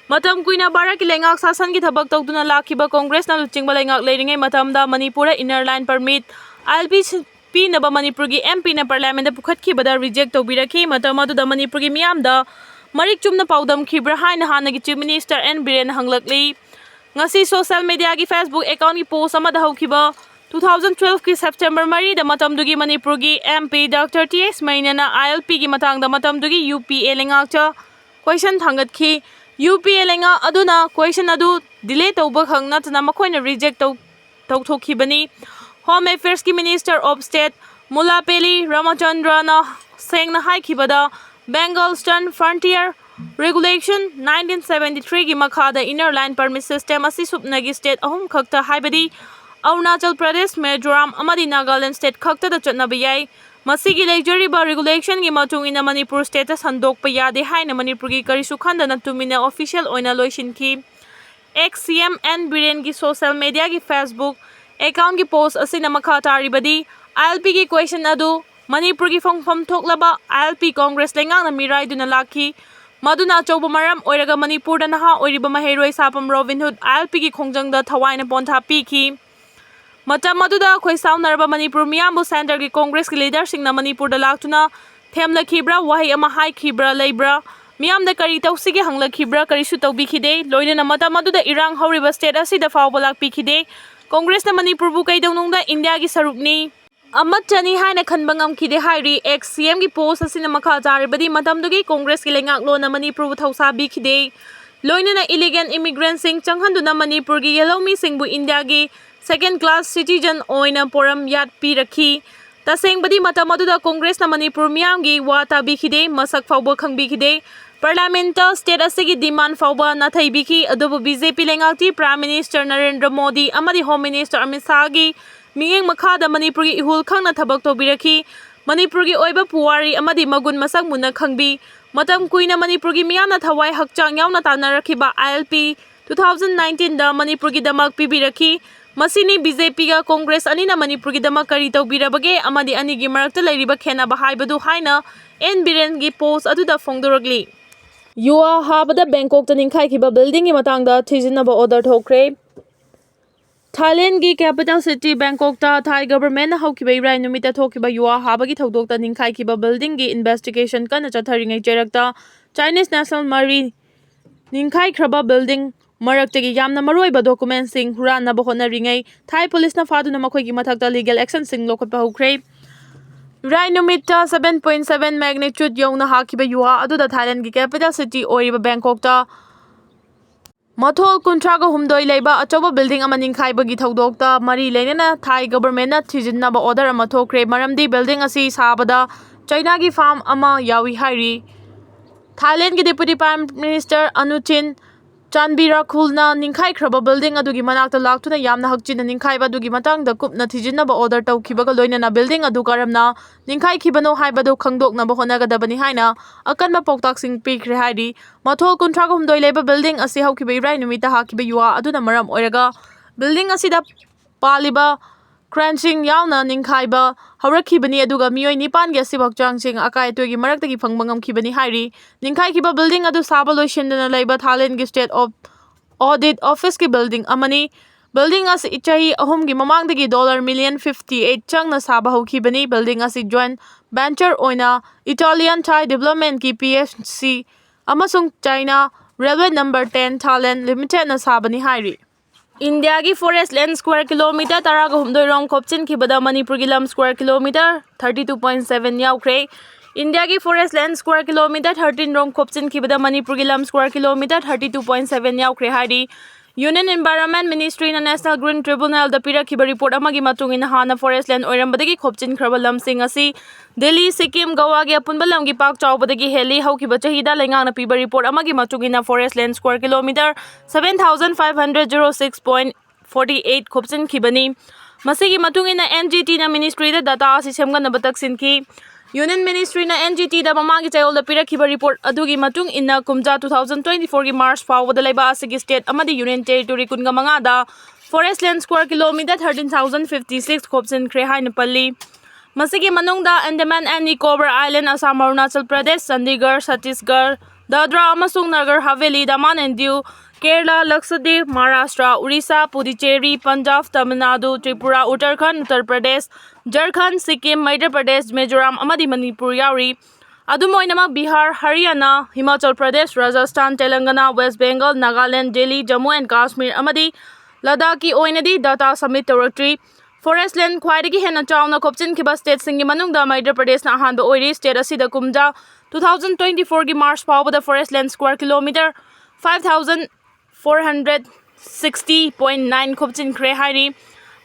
ꯃꯇꯝ ꯀꯨꯏꯅ ꯚꯥꯔꯠꯀꯤ ꯂꯩꯉꯥꯛ ꯁꯥꯁꯟꯒꯤ ꯊꯕꯛ ꯇꯧꯗꯨꯅ ꯂꯥꯛꯈꯤꯕ ꯀꯣꯡꯒ꯭ꯔꯦꯁꯅ ꯂꯨꯆꯤꯡꯕ ꯂꯩꯉꯥꯛ ꯂꯩꯔꯤꯉꯩ ꯃꯇꯝꯗ ꯃꯅꯤꯄꯨꯔꯗ inner line permit, ILP ꯁꯤ-, ꯄꯤꯅꯕ ꯃꯅꯤꯄꯨꯔꯒꯤ MPꯅ parliamentꯗ ꯄꯨꯈꯠꯈꯤꯕꯗ reject ꯇꯧꯕꯤꯔꯛꯈꯤ꯫ ꯃꯇꯝ ꯑꯗꯨꯗ ꯃꯅꯤꯄꯨꯔꯒꯤ ꯃꯤꯌꯥꯝꯗ ꯃꯔꯤꯛ ꯆꯨꯝꯅ ꯄꯥꯎꯗꯝꯈꯤꯕ꯭ꯔꯥ ꯍꯥꯏꯅ ꯍꯥꯟꯅꯒꯤ Chief Minister N ꯕꯤꯔꯦꯟꯅ ꯍꯪꯂꯛꯂꯤ꯫ ꯉꯁꯤ social mediaꯒꯤ Facebook accountꯀꯤ post ꯑꯃꯗ ꯍꯧꯈꯤꯕ two thousand twelveꯀꯤ September ꯃꯔꯤꯗ ꯃꯇꯝꯗꯨꯒꯤ ꯃꯅꯤꯄꯨꯔꯒꯤ MP Doctor T H ꯃꯩꯅꯦꯅ ILPꯒꯤ ꯃꯇꯥꯡꯗ ꯃꯇꯝꯗꯨꯒꯤ UPA ꯂꯩꯉꯥꯛꯇ question ꯊꯥꯡꯒꯠꯈꯤ꯫ UPA ꯂꯩꯉꯥꯛ ꯑꯗꯨꯅ question ꯑꯗꯨ delay ꯇꯧꯕꯈꯛ ꯅꯠꯇꯅ ꯃꯈꯣꯏꯅ reject ꯇꯧ-, ꯇꯧꯊꯣꯛꯈꯤꯕꯅꯤ꯫ Home Affairsꯀꯤ Minister of State ꯃꯨꯂꯥꯄꯦꯂꯤ ꯔꯥꯃꯆꯟꯗ꯭ꯔꯅ ꯁꯦꯡꯅ ꯍꯥꯏꯈꯤꯕꯗ, Bengal Eastern Frontier Regulation nineteen seventy threeꯒꯤ ꯃꯈꯥꯗ inner line permit system ꯑꯁꯤ ꯁꯨꯞꯅꯒꯤ state ꯑꯍꯨꯝ ꯈꯛꯇ, ꯍꯥꯏꯕꯗꯤ ꯑꯔꯨꯅꯥꯆꯜ ꯄ꯭ꯔꯗꯦꯁ, ꯃꯤꯖꯣꯔꯥꯝ ꯑꯃꯗꯤ ꯅꯥꯒꯥꯂꯦꯟ state ꯈꯛꯇꯗ ꯆꯠꯅꯕ ꯌꯥꯏ꯫ ꯃꯁꯤꯒꯤ ꯂꯩꯖꯔꯤꯕ regulationꯒꯤ ꯃꯇꯨꯡ ꯏꯟꯅ ꯃꯅꯤꯄꯨꯔ stateꯇ ꯁꯟꯗꯣꯛꯄ ꯌꯥꯗꯦ ꯍꯥꯏꯅ ꯃꯅꯤꯄꯨꯔꯒꯤ ꯀꯔꯤꯁꯨ ꯈꯟꯗꯅ ꯇꯨꯃꯤꯟꯅ official ꯑꯣꯏꯅ ꯂꯣꯏꯁꯤꯟꯈꯤ꯫ Ex C M N ꯕꯤꯔꯦꯟꯒꯤ social mediaꯒꯤ Facebook accountꯀꯤ post ꯑꯁꯤꯅ ꯃꯈꯥ ꯇꯥꯔꯤꯕꯗꯤ, I L Pꯒꯤ question ꯑꯗꯨ ꯃꯅꯤꯄꯨꯔꯒꯤ ꯐꯪꯐꯝ ꯊꯣꯛꯂꯕ I L P Congress ꯂꯩꯉꯥꯛꯅ ꯃꯤꯔꯥꯏꯗꯨꯅ ꯂꯥꯛꯈꯤ꯫ ꯃꯗꯨꯅ ꯑꯆꯧꯕ ꯃꯔꯝ ꯑꯣꯏꯔꯒ ꯃꯅꯤꯄꯨꯔꯗ ꯅꯍꯥ ꯑꯣꯏꯔꯤꯕ ꯃꯍꯩꯔꯣꯏ ꯁꯥꯐꯝ ꯔꯣꯕꯤꯟ ꯍꯨꯗ I L Pꯒꯤ ꯈꯣꯡꯖꯪꯗ ꯊꯋꯥꯏꯅ ꯄꯣꯟꯊꯥ ꯄꯤꯈꯤ꯫ ꯃꯇꯝ ꯑꯗꯨꯗ ꯈꯣꯏꯁꯥꯎꯅꯔꯕ ꯃꯅꯤꯄꯨꯔ ꯃꯤꯌꯥꯝꯕꯨ centreꯒꯤ Congressꯀꯤ leaderꯁꯤꯡꯅ ꯃꯅꯤꯄꯨꯔꯗ ꯂꯥꯛꯇꯨꯅ ꯊꯦꯝꯂꯛꯈꯤꯕ꯭ꯔꯥ, ꯋꯥꯍꯩ ꯑꯃ ꯍꯥꯏꯈꯤꯕ꯭ꯔꯥ ꯂꯩꯕ꯭ꯔꯥ, ꯃꯤꯌꯥꯝꯗ ꯀꯔꯤ ꯇꯧꯁꯤꯒꯦ ꯍꯪꯂꯛꯈꯤꯕ꯭ꯔꯥ, ꯀꯔꯤꯁꯨ ꯇꯧꯕꯤꯈꯤꯗꯦ꯫ ꯂꯣꯏꯅꯅ ꯃꯇꯝ ꯑꯗꯨꯗ ꯏꯔꯥꯡ ꯍꯧꯔꯤꯕ state ꯑꯁꯤꯗ ꯐꯥꯎꯕ ꯂꯥꯛꯄꯤꯈꯤꯗꯦ꯫ Congressꯅ ꯃꯅꯤꯄꯨꯔꯕꯨ ꯀꯩꯗꯧꯅꯨꯡꯗ Indiaꯒꯤ ꯁꯔꯨꯛꯅꯤ, ꯑꯃꯠꯇꯅꯤ ꯍꯥꯏꯅ ꯈꯟꯕ ꯉꯝꯈꯤꯗꯦ ꯍꯥꯏꯔꯤ꯫ Ex C Mꯒꯤ post ꯑꯁꯤꯅ ꯃꯈꯥ ꯇꯥꯔꯤꯕꯗꯤ, ꯃꯇꯝꯗꯨꯒꯤ Congressꯀꯤ ꯂꯩꯉꯥꯛꯂꯣꯟꯅ ꯃꯅꯤꯄꯨꯔꯕꯨ ꯊꯧꯁꯥꯕꯤꯈꯤꯗꯦ꯫ ꯂꯣꯏꯅꯅ illegal immigrantꯁꯤꯡ ꯆꯪꯍꯟꯗꯨꯅ ꯃꯅꯤꯄꯨꯔꯒꯤ ꯌꯦꯜꯍꯧꯃꯤꯁꯤꯡꯕꯨ Indiaꯒꯤ second class citizen ꯑꯣꯏꯅ ꯄꯣꯔꯝ ꯌꯥꯠꯄꯤꯔꯛꯈꯤ꯫ ꯇꯁꯦꯡꯕꯗꯤ ꯃꯇꯝ ꯑꯗꯨꯗ Congressꯅ ꯃꯅꯤꯄꯨꯔ ꯃꯤꯌꯥꯝꯒꯤ ꯋꯥ ꯇꯥꯕꯤꯈꯤꯗꯦ, ꯃꯁꯛ ꯐꯥꯎꯕ ꯈꯪꯕꯤꯈꯤꯗꯦ꯫ Parliamentꯇ state ꯑꯁꯤꯒꯤ demand ꯐꯥꯎꯕ ꯅꯥꯊꯩꯕꯤꯈꯤ꯫ ꯑꯗꯨꯕꯨ B J P ꯂꯩꯉꯥꯛꯇꯤ Prime Minister Narendra Modi ꯑꯃꯗꯤ Home Minister ꯑꯃꯤꯠ ꯁꯥꯍꯒꯤ ꯃꯤꯠꯌꯦꯡ ꯃꯈꯥꯗ ꯃꯅꯤꯄꯨꯔꯒꯤ ꯏꯍꯨꯜ ꯈꯪꯅ ꯊꯕꯛ ꯇꯧꯕꯤꯔꯛꯈꯤ꯫ ꯃꯅꯤꯄꯨꯔꯒꯤ ꯑꯣꯏꯕ ꯄꯨꯋꯥꯔꯤ ꯑꯃꯗꯤ ꯃꯒꯨꯟ ꯃꯁꯛ ꯃꯨꯟꯅ ꯈꯪꯕꯤ꯫ ꯃꯇꯝ ꯀꯨꯏꯅ ꯃꯅꯤꯄꯨꯔꯒꯤ ꯃꯤꯌꯥꯝꯅ ꯊꯋꯥꯏ ꯍꯛꯆꯥꯡ ꯌꯥꯎꯅ ꯇꯥꯟꯅꯔꯛꯈꯤꯕ I L P two thousand nineteenꯗ ꯃꯅꯤꯄꯨꯔꯒꯤꯗꯃꯛ ꯄꯤꯕꯤꯔꯛꯈꯤ꯫ ꯃꯁꯤꯅꯤ B J Pꯒ Congress ꯑꯅꯤꯅ ꯃꯅꯤꯄꯨꯔꯒꯤꯗꯃꯛ ꯀꯔꯤ ꯇꯧꯕꯤꯔꯕꯒꯦ ꯑꯃꯗꯤ ꯑꯅꯤꯒꯤ ꯃꯔꯛꯇ ꯂꯩꯔꯤꯕ ꯈꯦꯟꯅꯕ ꯍꯥꯏꯕꯗꯨ ꯍꯥꯏꯅ N ꯕꯤꯔꯦꯟꯒꯤ post ꯑꯗꯨꯗ ꯐꯣꯡꯗꯣꯔꯛꯂꯤ꯫ ꯌꯨꯍꯥ ꯍꯥꯕꯗ ꯕꯦꯡꯀꯣꯛꯇ ꯅꯤꯡꯈꯥꯏꯈꯤꯕ buildingꯒꯤ ꯃꯇꯥꯡꯗ ꯊꯤꯖꯤꯟꯅꯕ order ꯊꯣꯛꯈ꯭ꯔꯦ꯫ Thailandꯒꯤ capital city Bangkokꯇ Thai governmentꯅ ꯍꯧꯈꯤꯕ ꯏꯔꯥꯏ ꯅꯨꯃꯤꯠꯇ ꯊꯣꯛꯈꯤꯕ ꯌꯨꯍꯥ ꯍꯥꯕꯒꯤ ꯊꯧꯗꯣꯛꯇ ꯅꯤꯡꯈꯥꯏꯈꯤꯕ buildingꯒꯤ investigation ꯀꯟꯅ ꯆꯠꯊꯔꯤꯉꯩ ꯆꯩꯔꯛꯇ Chinese national ꯃꯔꯤ ꯅꯤꯡꯈꯥꯏꯈ꯭ꯔꯕ building ꯃꯔꯛꯇꯒꯤ ꯌꯥꯝꯅ ꯃꯔꯨꯑꯣꯏꯕ documentꯁꯤꯡ ꯍꯨꯔꯥꯟꯅꯕ ꯍꯣꯠꯅꯔꯤꯉꯩ Thai policeꯅ ꯐꯥꯗꯨꯅ ꯃꯈꯣꯏꯒꯤ ꯃꯊꯛꯇ legal actionꯁꯤꯡ ꯂꯧꯈꯠꯄ ꯍꯧꯈ꯭ꯔꯦ꯫ ꯏꯔꯥꯏ ꯅꯨꯃꯤꯠꯇ seven point seven magnitude ꯌꯧꯅ ꯍꯥꯈꯤꯕ ꯌꯨꯍꯥ ꯑꯗꯨꯗ Thailandꯒꯤ capital city ꯑꯣꯏꯔꯤꯕ Bangkokꯇ ꯃꯊꯣꯜ ꯀꯨꯟꯊ꯭ꯔꯥꯒ ꯍꯨꯝꯗꯣꯏ ꯂꯩꯕ ꯑꯆꯧꯕ building ꯑꯃ ꯅꯤꯡꯈꯥꯏꯕꯒꯤ ꯊꯧꯗꯣꯛꯇ ꯃꯔꯤ ꯂꯩꯅꯅ Thai governmentꯅ ꯊꯤꯖꯤꯟꯅꯕ order ꯑꯃ ꯊꯣꯛꯈ꯭ꯔꯦ, ꯃꯔꯝꯗꯤ building ꯑꯁꯤ ꯁꯥꯕꯗ Chinaꯒꯤ firm ꯑꯃ ꯌꯥꯎꯏ ꯍꯥꯏꯔꯤ꯫ Thailandꯒꯤ Deputy Prime Minister Anuchin ꯆꯥꯟꯕꯤ ꯔꯥꯈꯨꯜꯅ ꯅꯤꯡꯈꯥꯏꯈ꯭ꯔꯕ building ꯑꯗꯨꯒꯤ ꯃꯅꯥꯛꯇ ꯂꯥꯛꯇꯨꯅ ꯌꯥꯝꯅ ꯍꯛꯆꯤꯟꯅ ꯅꯤꯡꯈꯥꯏꯕ ꯑꯗꯨꯒꯤ ꯃꯇꯥꯡꯗ ꯀꯨꯞꯅ ꯊꯤꯖꯤꯟꯅꯕ order ꯇꯧꯈꯤꯕꯒ ꯂꯣꯏꯅꯅ building ꯑꯗꯨ ꯀꯔꯝꯅ ꯅꯤꯡꯈꯥꯏꯈꯤꯕꯅꯣ ꯍꯥꯏꯕꯗꯨ ꯈꯪꯗꯣꯛꯅꯕ ꯍꯣꯠꯅꯒꯗꯕꯅꯤ ꯍꯥꯏꯅ ꯑꯀꯟꯕ ꯄꯥꯎꯇꯥꯛꯁꯤꯡ ꯄꯤꯈ꯭ꯔꯦ ꯍꯥꯏꯔꯤ꯫ ꯃꯊꯣꯜ ꯀꯨꯟꯊ꯭ꯔꯥ ꯍꯨꯝꯗꯣꯏ ꯂꯩꯕ building ꯑꯁꯤ ꯍꯧꯈꯤꯕ ꯏꯔꯥꯏ ꯅꯨꯃꯤꯠꯇ ꯍꯥꯈꯤꯕ ꯌꯨꯍꯥ ꯑꯗꯨꯅ ꯃꯔꯝ ꯑꯣꯏꯔꯒ building ꯑꯁꯤꯗ ꯄꯥꯜꯂꯤꯕ craneꯁꯤꯡ ꯌꯥꯎꯅ ꯅꯤꯡꯈꯥꯏꯕ ꯍꯧꯔꯛꯈꯤꯕꯅꯤ, ꯑꯗꯨꯒ ꯃꯤꯑꯣꯏ ꯅꯤꯄꯥꯟꯒꯤ ꯑꯁꯤꯕ ꯍꯛꯆꯥꯡꯁꯤꯡ ꯑꯀꯥꯏ ꯑꯇꯣꯏꯒꯤ ꯃꯔꯛꯇꯒꯤ ꯐꯪꯕ ꯉꯝꯈꯤꯕꯅꯤ ꯍꯥꯏꯔꯤ꯫ ꯅꯤꯡꯈꯥꯏꯈꯤꯕ building ꯑꯗꯨ ꯁꯥꯕ ꯂꯣꯏꯁꯤꯟꯗꯅ ꯂꯩꯕ ꯊꯥꯏꯂꯦꯟꯒꯤ State of Audit Officeꯀꯤ building ꯑꯃꯅꯤ꯫ Building ꯑꯁꯤ ꯆꯍꯤ ꯑꯍꯨꯝꯒꯤ ꯃꯃꯥꯡꯗꯒꯤ dollar million fifty eight ꯆꯪꯅ ꯁꯥꯕ ꯍꯧꯈꯤꯕꯅꯤ꯫ Building ꯑꯁꯤ joint venture ꯑꯣꯏꯅ Italian Thai Developmentꯀꯤ P F C ꯑꯃꯁꯨꯡ China Railway Number ten Thailand Limitedꯅ ꯁꯥꯕꯅꯤ ꯍꯥꯏꯔꯤ꯫ ꯏꯟꯗꯤꯌꯥꯒꯤ forest land square kilometre ꯇꯔꯥꯒ ꯍꯨꯝꯗꯣꯏ ꯔꯣꯝ ꯈꯣꯞꯆꯤꯟꯈꯤꯕꯗ ꯃꯅꯤꯄꯨꯔꯒꯤ ꯂꯝ square kilometre thirty two point seven ꯌꯥꯎꯈ꯭ꯔꯦ꯫ ꯏꯟꯗꯤꯌꯥꯒꯤ forest land square kilometre thirteen ꯔꯣꯝ ꯈꯣꯞꯆꯤꯟꯈꯤꯕꯗ ꯃꯅꯤꯄꯨꯔꯒꯤ ꯂꯝ square kilometre thirty two point seven ꯌꯥꯎꯈ꯭ꯔꯦ ꯍꯥꯏꯔꯤ꯫ Union Environment Ministryꯅ National Green Tribunalꯗ ꯄꯤꯔꯛꯈꯤꯕ report ꯑꯃꯒꯤ ꯃꯇꯨꯡ ꯏꯟꯅ ꯍꯥꯟꯅ forest land ꯑꯣꯏꯔꯝꯕꯗꯒꯤ ꯈꯣꯞꯆꯤꯟꯈ꯭ꯔꯕ ꯂꯝꯁꯤꯡ ꯑꯁꯤ ꯗꯦꯜꯂꯤ, ꯁꯤꯛꯀꯤꯝ, ꯒꯋꯥꯒꯤ ꯑꯄꯨꯟꯕ ꯂꯝꯒꯤ ꯄꯥꯛ ꯆꯥꯎꯕꯗꯒꯤ ꯍꯦꯜꯂꯤ꯫ ꯍꯧꯈꯤꯕ ꯆꯍꯤꯗ ꯂꯩꯉꯥꯛꯅ ꯄꯤꯕ report ꯑꯃꯒꯤ ꯃꯇꯨꯡ ꯏꯟꯅ forest land square kilometre seven thousand five hundred zero six point forty eight ꯈꯣꯞꯆꯤꯟꯈꯤꯕꯅꯤ꯫ ꯃꯁꯤꯒꯤ ꯃꯇꯨꯡ ꯏꯟꯅ N G Tꯅ ministryꯗ data ꯑꯁꯤ ꯁꯦꯝꯒꯠꯅꯕ ꯇꯛꯁꯤꯟꯈꯤ꯫ Union Ministryꯅ N G Tꯗ ꯃꯃꯥꯡꯒꯤ ꯆꯌꯣꯜꯗ ꯄꯤꯔꯛꯈꯤꯕ report ꯑꯗꯨꯒꯤ ꯃꯇꯨꯡ ꯏꯟꯅ, ꯀꯨꯝꯖꯥ two thousand twenty fourꯒꯤ March ꯐꯥꯎꯕꯗ ꯂꯩꯕꯥꯛ ꯑꯁꯤꯒꯤ state ꯑꯃꯗꯤ union territory ꯀꯨꯟꯒ ꯃꯉꯥꯗ forest land square kilometre thirteen thousand fifty six ꯈꯣꯞꯆꯤꯟꯈ꯭ꯔꯦ ꯍꯥꯏꯅ ꯄꯜꯂꯤ꯫ ꯃꯁꯤꯒꯤ ꯃꯅꯨꯡꯗ Andaman and Nicobar Island, Assam, Arunachal Pradesh, Chandigarh, Chhattisgarh, Dadra ꯑꯃꯁꯨꯡ Nagar Haveli, Daman and Diu, Kerala, Lakshadweep, Maharashtra, Orissa, Puducherry, Punjab, Tamil Nadu, Tripura, Uttarakhand, Uttar Pradesh, Jharkhand, Sikkim, Madhya Pradesh, Mizoram ꯑꯃꯗꯤ ꯃꯅꯤꯄꯨꯔ ꯌꯥꯎꯔꯤ꯫ ꯑꯗꯨꯝ ꯑꯣꯏꯅꯃꯛ, ꯕꯤꯍꯥꯔ, ꯍꯔꯤꯌꯥꯅꯥ, ꯍꯤꯃꯥꯆꯜ ꯄ꯭ꯔꯗꯦꯁ, ꯔꯥꯖꯁꯊꯥꯟ, ꯇꯦꯂꯪꯒꯅꯥ, west Bengal, Nagaland, Delhi, Jammu and Kashmir ꯑꯃꯗꯤ ꯂꯗꯥꯈꯀꯤ ꯑꯣꯏꯅꯗꯤ data submit ꯇꯧꯔꯛꯇ꯭ꯔꯤ꯫ Forest land ꯈ꯭ꯋꯥꯏꯗꯒꯤ ꯍꯦꯟꯅ ꯆꯥꯎꯅ ꯈꯣꯞꯆꯤꯟꯈꯤꯕ stateꯁꯤꯡꯒꯤ ꯃꯅꯨꯡꯗ ꯃꯙ꯭ꯌ ꯄ꯭ꯔꯗꯦꯁꯅ ꯑꯍꯥꯟꯕ ꯑꯣꯏꯔꯤ꯫ State ꯑꯁꯤꯗ ꯀꯨꯝꯖꯥ two thousand twenty fourꯒꯤ March ꯐꯥꯎꯕꯗ forest land square kilometre five thousand four hundred sixty point nine ꯈꯣꯞꯆꯤꯟꯈ꯭ꯔꯦ ꯍꯥꯏꯔꯤ꯫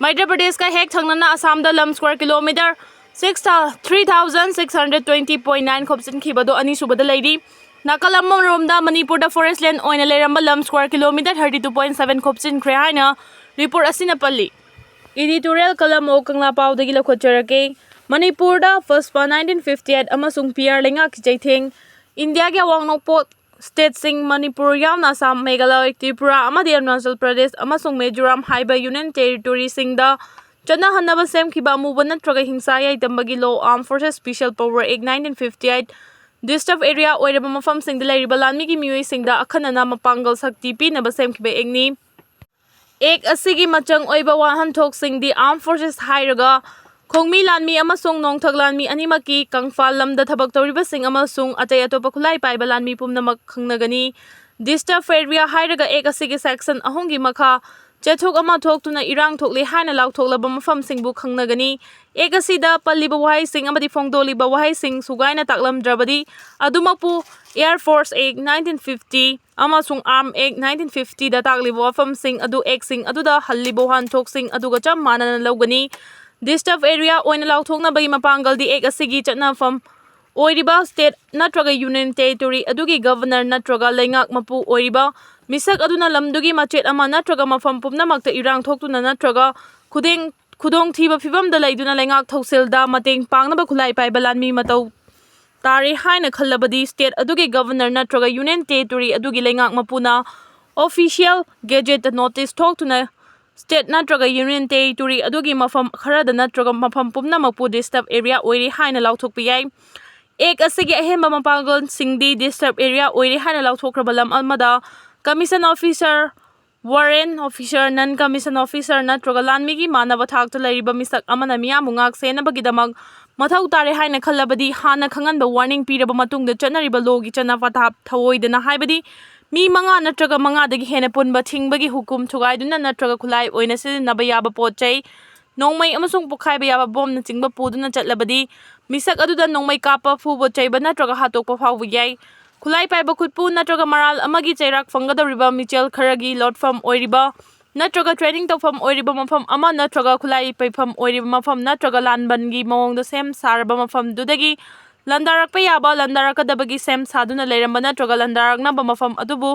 ꯃꯙ꯭ꯌ ꯄ꯭ꯔꯗꯦꯁꯀ ꯍꯦꯛ ꯊꯪꯅꯅ ꯑꯁꯥꯝꯗ ꯂꯝ square kilometre six thou-, three thousand six hundred twenty point nine ꯈꯣꯞꯆꯤꯟꯈꯤꯕꯗꯣ ꯑꯅꯤꯁꯨꯕꯗ ꯂꯩꯔꯤ꯫ ꯅꯥꯀꯜ ꯑꯃꯔꯣꯝꯗ ꯃꯅꯤꯄꯨꯔꯗ forest land ꯑꯣꯏꯅ ꯂꯩꯔꯝꯕ ꯂꯝ square kilometre thirty two point seven ꯈꯣꯞꯆꯤꯟꯈ꯭ꯔꯦ ꯍꯥꯏꯅ report ꯑꯁꯤꯅ ꯄꯜꯂꯤ꯫ Editorial column of ꯀꯪꯂꯥ ꯄꯥꯎꯗꯒꯤ ꯂꯧꯈꯠꯆꯔꯛꯀꯦ꯫ ꯃꯅꯤꯄꯨꯔꯗ ꯐꯁꯄꯥ nineteen fifty eight ꯑꯃꯁꯨꯡ ꯄꯤꯌꯥꯔ ꯂꯩꯉꯥꯛꯀꯤ ꯆꯩꯊꯦꯡ꯫ ꯏꯟꯗꯤꯌꯥꯒꯤ ꯑꯋꯥꯡ ꯅꯣꯡꯄꯣꯛ stateꯁꯤꯡ ꯃꯅꯤꯄꯨꯔ ꯌꯥꯎꯅ ꯑꯁꯥꯝ, ꯃꯦꯘꯥꯂꯌ, ꯇ꯭ꯔꯤꯄꯨꯔꯥ ꯑꯃꯗꯤ ꯑꯔꯨꯅꯥꯆꯜ ꯄ꯭ꯔꯗꯦꯁ ꯑꯃꯁꯨꯡ ꯃꯤꯖꯣꯔꯥꯝ ꯍꯥꯏꯕ union territoryꯁꯤꯡꯗ ꯆꯠꯅꯍꯟꯅꯕ ꯁꯦꯝꯈꯤꯕ ꯑꯃꯨꯕ ꯅꯠꯇ꯭ꯔꯒ ꯍꯤꯡꯁꯥ ꯌꯥꯏꯗꯝꯕꯒꯤ law, Armed Forces Special Power Act nineteen fifty eight, disturbed area ꯑꯣꯏꯔꯕ ꯃꯐꯝꯁꯤꯡꯗ ꯂꯩꯔꯤꯕ ꯂꯥꯟꯃꯤꯒꯤ ꯃꯤꯑꯣꯏꯁꯤꯡꯗ ꯑꯈꯟꯅꯅ ꯃꯄꯥꯡꯒꯜ ꯁꯛꯇꯤ ꯄꯤꯅꯕ ꯁꯦꯝꯈꯤꯕ actꯅꯤ꯫ Act ꯑꯁꯤꯒꯤ ꯃꯆꯪ ꯑꯣꯏꯕ ꯋꯥꯍꯟꯊꯣꯛꯁꯤꯡꯗꯤ Armed Forces ꯍꯥꯏꯔꯒ ꯈꯣꯡꯃꯤ ꯂꯥꯟꯃꯤ ꯑꯃꯁꯨꯡ ꯅꯣꯡꯊꯛ ꯂꯥꯟꯃꯤ ꯑꯅꯤꯃꯛꯀꯤ ꯀꯪꯐꯥꯜ ꯂꯝꯗ ꯊꯕꯛ ꯇꯧꯔꯤꯕꯁꯤꯡ ꯑꯃꯁꯨꯡ ꯑꯇꯩ ꯑꯇꯣꯞꯄ ꯈꯨꯠꯂꯥꯏ ꯄꯥꯏꯕ ꯂꯥꯟꯃꯤ ꯄꯨꯝꯅꯃꯛ ꯈꯪꯅꯒꯅꯤ꯫ Disturbed area ꯍꯥꯏꯔꯒ Act ꯑꯁꯤꯒꯤ section ꯑꯍꯨꯝꯒꯤ ꯃꯈꯥ ꯆꯦꯊꯣꯛ ꯑꯃ ꯊꯣꯛꯇꯨꯅ ꯏꯔꯥꯡ ꯊꯣꯛꯂꯦ ꯍꯥꯏꯅ ꯂꯥꯎꯊꯣꯛꯂꯕ ꯃꯐꯝꯁꯤꯡꯕꯨ ꯈꯪꯅꯒꯅꯤ꯫ Act ꯑꯁꯤꯗ ꯄꯜꯂꯤꯕ ꯋꯥꯍꯩꯁꯤꯡ ꯑꯃꯗꯤ ꯐꯣꯡꯗꯣꯛꯂꯤꯕ ꯋꯥꯍꯩꯁꯤꯡ ꯁꯨꯒꯥꯏꯅ ꯇꯥꯛꯂꯝꯗ꯭ꯔꯕꯗꯤ ꯑꯗꯨꯃꯛꯄꯨ Air Force Act nineteen fifty ꯑꯃꯁꯨꯡ Arm Act nineteen fiftyꯗ ꯇꯥꯛꯂꯤꯕ ꯋꯥꯐꯝꯁꯤꯡ ꯑꯗꯨ actꯁꯤꯡ ꯑꯗꯨꯗ ꯍꯜꯂꯤꯕ ꯋꯥꯍꯟꯊꯣꯛꯁꯤꯡ ꯑꯗꯨꯒ ꯆꯞ ꯃꯥꯟꯅꯅ ꯂꯧꯒꯅꯤ꯫ Disturbed area ꯑꯣꯏꯅ ꯂꯥꯎꯊꯣꯛꯅꯕꯒꯤ ꯃꯄꯥꯡꯒꯜꯗꯤ Act ꯑꯁꯤꯒꯤ ꯆꯠꯅꯐꯝ ꯑꯣꯏꯔꯤꯕ state ꯅꯠꯇ꯭ꯔꯒ union territory ꯑꯗꯨꯒꯤ governor ꯅꯠꯇ꯭ꯔꯒ ꯂꯩꯉꯥꯛ ꯃꯄꯨ ꯑꯣꯏꯔꯤꯕ ꯃꯤꯁꯛ ꯑꯗꯨꯅ ꯂꯝꯗꯨꯒꯤ ꯃꯆꯦꯠ ꯑꯃ ꯅꯠꯇ꯭ꯔꯒ ꯃꯐꯝ ꯄꯨꯝꯅꯃꯛꯇ ꯏꯔꯥꯡ ꯊꯣꯛꯇꯨꯅ ꯅꯠꯇ꯭ꯔꯒ ꯈꯨꯗꯦꯡ-, ꯈꯨꯗꯣꯡꯊꯤꯕ ꯐꯤꯚꯝꯗ ꯂꯩꯗꯨꯅ ꯂꯩꯉꯥꯛ ꯊꯧꯁꯤꯜꯗ ꯃꯇꯦꯡ ꯄꯥꯡꯅꯕ ꯈꯨꯠꯂꯥꯏ ꯄꯥꯏꯕ ꯂꯥꯟꯃꯤ ꯃꯊꯧ ꯇꯥꯔꯦ ꯍꯥꯏꯅ ꯈꯜꯂꯕꯗꯤ state ꯑꯗꯨꯒꯤ governor ꯅꯠꯇ꯭ꯔꯒ union territory ꯑꯗꯨꯒꯤ ꯂꯩꯉꯥꯛ ꯃꯄꯨꯅ official gazette notice ꯊꯣꯛꯇꯨꯅ state ꯅꯠꯇ꯭ꯔꯒ union territory ꯑꯗꯨꯒꯤ ꯃꯐꯝ ꯈꯔꯗ ꯅꯠꯇ꯭ꯔꯒ ꯃꯐꯝ ꯄꯨꯝꯅꯃꯛꯄꯨ disturbed area ꯑꯣꯏꯔꯦ ꯍꯥꯏꯅ ꯂꯥꯎꯊꯣꯛꯄ ꯌꯥꯏ꯫ Act ꯑꯁꯤꯒꯤ ꯑꯍꯦꯟꯕ ꯃꯄꯥꯡꯒꯜꯁꯤꯡꯗꯤ disturbed area ꯑꯣꯏꯔꯦ ꯍꯥꯏꯅ ꯂꯥꯎꯊꯣꯛꯈ꯭ꯔꯕ ꯂꯝ ꯑꯃꯗ commission officer, warrant officer, non commission officer ꯅꯠꯇ꯭ꯔꯒ ꯂꯥꯟꯃꯤꯒꯤ ꯃꯥꯟꯅꯕ ꯊꯥꯛꯇ ꯂꯩꯔꯤꯕ ꯃꯤꯁꯛ ꯑꯃꯅ ꯃꯤꯌꯥꯝꯕꯨ ꯉꯥꯛ ꯁꯦꯟꯅꯕꯒꯤꯗꯃꯛ ꯃꯊꯧ ꯇꯥꯔꯦ ꯍꯥꯏꯅ ꯈꯜꯂꯕꯗꯤ ꯍꯥꯟꯅ ꯈꯪꯍꯟꯕ warning ꯄꯤꯔꯕ ꯃꯇꯨꯡꯗ ꯆꯠꯅꯔꯤꯕ lawꯒꯤ ꯆꯠꯅ ꯄꯊꯥꯞ ꯊꯧꯑꯣꯏꯗꯅ ꯍꯥꯏꯕꯗꯤ ꯃꯤ ꯃꯉꯥ ꯅꯠꯇ꯭ꯔꯒ ꯃꯉꯥꯗꯒꯤ ꯍꯦꯟꯅ ꯄꯨꯟꯕ ꯊꯤꯡꯕꯒꯤ ꯍꯨꯀꯨꯝ ꯊꯨꯒꯥꯏꯗꯨꯅ ꯅꯠꯇ꯭ꯔꯒ ꯈꯨꯠꯂꯥꯏ ꯑꯣꯏꯅ ꯁꯤꯖꯤꯟꯅꯕ ꯌꯥꯕ ꯄꯣꯠ ꯆꯩ, ꯅꯣꯡꯃꯩ ꯑꯃꯁꯨꯡ ꯄꯣꯈꯥꯏꯕ ꯌꯥꯕ ꯕꯣꯝꯅꯆꯤꯡꯕ ꯄꯨꯗꯨꯅ ꯆꯠꯂꯕꯗꯤ ꯃꯤꯁꯛ ꯑꯗꯨꯗ ꯅꯣꯡꯃꯩ ꯀꯥꯞꯄ, ꯐꯨꯕ ꯆꯩꯕ ꯅꯠꯇ꯭ꯔꯒ ꯍꯥꯠꯇꯣꯛꯄ ꯐꯥꯎꯕ ꯌꯥꯏ꯫ ꯈꯨꯠꯂꯥꯏ ꯄꯥꯏꯕ ꯈꯨꯠꯄꯨ ꯅꯠꯇ꯭ꯔꯒ ꯃꯔꯥꯜ ꯑꯃꯒꯤ ꯆꯩꯔꯥꯛ ꯐꯪꯒꯗꯧꯔꯤꯕ ꯃꯤꯆꯦꯜ ꯈꯔꯒꯤ ꯂꯧꯐꯝ ꯑꯣꯏꯔꯤꯕ ꯅꯠꯇ꯭ꯔꯒ training ꯇꯧꯐꯝ ꯑꯣꯏꯔꯤꯕ ꯃꯐꯝ ꯑꯃ ꯅꯠꯇ꯭ꯔꯒ ꯈꯨꯠꯂꯥꯏ ꯄꯩꯐꯝ ꯑꯣꯏꯔꯤꯕ ꯃꯐꯝ ꯅꯠꯇ꯭ꯔꯒ ꯂꯥꯟꯕꯟꯒꯤ ꯃꯑꯣꯡꯗ ꯁꯦꯝ ꯁꯥꯔꯕ ꯃꯐꯝꯗꯨꯗꯒꯤ ꯂꯥꯟꯗꯥꯔꯛꯄ ꯌꯥꯕ, ꯂꯥꯟꯗꯥꯔꯛꯀꯗꯕꯒꯤ ꯁꯦꯝ ꯁꯥꯗꯨꯅ ꯂꯩꯔꯝꯕ ꯅꯠꯇ꯭ꯔꯒ ꯂꯥꯟꯗꯥꯔꯛꯅꯕ ꯃꯐꯝ ꯑꯗꯨꯕꯨ